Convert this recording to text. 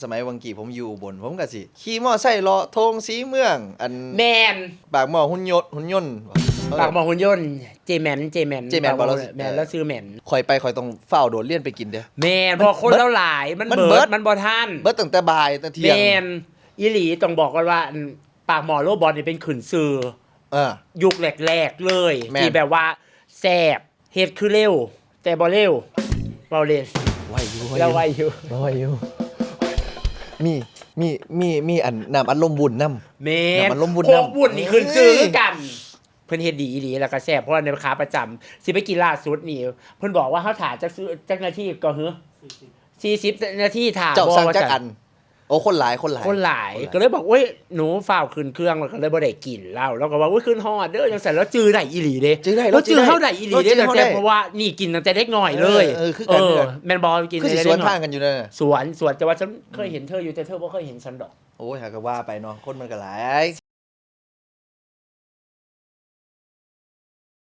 ສະໄໝວັງກີ້ ຜົມຢູ່ອຸບົນ ຜົມກໍຊິຂີ່ມໍໄຊເລາະທົ່ງສີເມືອງ ອັນ ແມ່ນ ປາກໝໍ້ຫຸ່ນຍົນ ຫຸ່ນຍົນ ເອີ ປາກໝໍ້ຫຸ່ນຍົນ ເຈແໝນ ເຈແໝນ ເຈແໝນບໍ່? ປາກໝໍ້ ລາວຊື່ ແມ່ນ ລາວຊື່ແໝນ. ຂ້ອຍໄປ ຂ້ອຍຕ້ອງຟ້າວໂດດລຽນໄປກິນເດ້. ແມ່ນ ເພາະຄົນລາວຫຼາຍ ມັນເບິດ ມັນເບິດ ມັນບໍ່ທັນ. ເບິດຕັ້ງແຕ່ບ່າຍ ແຕ່ທ່ຽງ. ແມ່ນ ອີ່ຫຼີ ຕ້ອງບອກກ່ອນວ່າ ອັນ ປາກໝໍ້ໂລບອນນີ້ເປັນຂຶ້ນຊື່ ເອີ ຍຸກແລກໆເລີຍ ແມ່ນ ທີ່ແບບວ່າແຊບ ເຮັດຄືເລັວ ແຕ່ບໍ່ເລັວ ເວົ້າເລ່ນ ໄວຢູ່ ລາວໄວຢູ່ ລາວໄວຢູ່ ມີ ມີ ມີ ມີອັນ ນ້ຳອັດລົມວຸ່ນນຳ. ແມ່ນ ນ້ຳອັດລົມວຸ່ນນຳ ໂຄກວຸ່ນນີ້ຂຶ້ນຊື່ຄືກັນ. ເອີ ເພິ່ນເຮັດດີອີ່ຫຼີ ແລ້ວກໍແຊບ ເພາະວ່າໃນຂາປະຈຳ ຊິໄປກິນລ່າສຸດນີ້ ເພິ່ນບອກວ່າເຮົາຖ້າຈັກ ຈັກນາທີກໍເຮີ ສີ່ສິບນາທີຖ້າ. ເຈົ້າສັ່ງຈັກອັນ? ໂອ້ ຄົນຫຼາຍ ຄົນຫຼາຍ ຄົນຫຼາຍ ຄົນຫຼາຍ ກໍເລີຍບອກ ໂອ້ຍ ໜູຟ້າວຂຶ້ນເຄື່ອງ ແລ້ວກໍເລີຍບໍ່ໄດ້ກິນ. ລາວ ລາວກໍວ່າ ໂອ້ຍ ຂຶ້ນຮອດເດີ້ ຈັ່ງຊັ້ນ. ລາວຈື່ໄດ້ອີ່ຫຼີເດ້ ຈື່ໄດ້ ລາວຈື່ເຮົາໄດ້ອີ່ຫຼີເດ້ ລາວຈື່ເຮົາໄດ້ ຕັ້ງແຕ່ ເພາະວ່ານີ້ກິນຕັ້ງແຕ່ເດັກນ້ອຍເລີຍ. ເອີ ເອີ ຄືກັນ ເອີ ເອີ ແມ່ນບໍ່? ຄືຊິສວນທາງກັນຢູ່ເດີ ສວນ ສວນ ແຕ່ວ່າຊັ້ນເຄີຍເຫັນເທີຢູ່ ແຕ່ເທີບໍ່ເຄີຍເຫັນຊັ້ນດອກ. ໂອ້ຍ ຫາກໍວ່າໄປເນາະ ຄົນມັນກໍຫຼາຍ.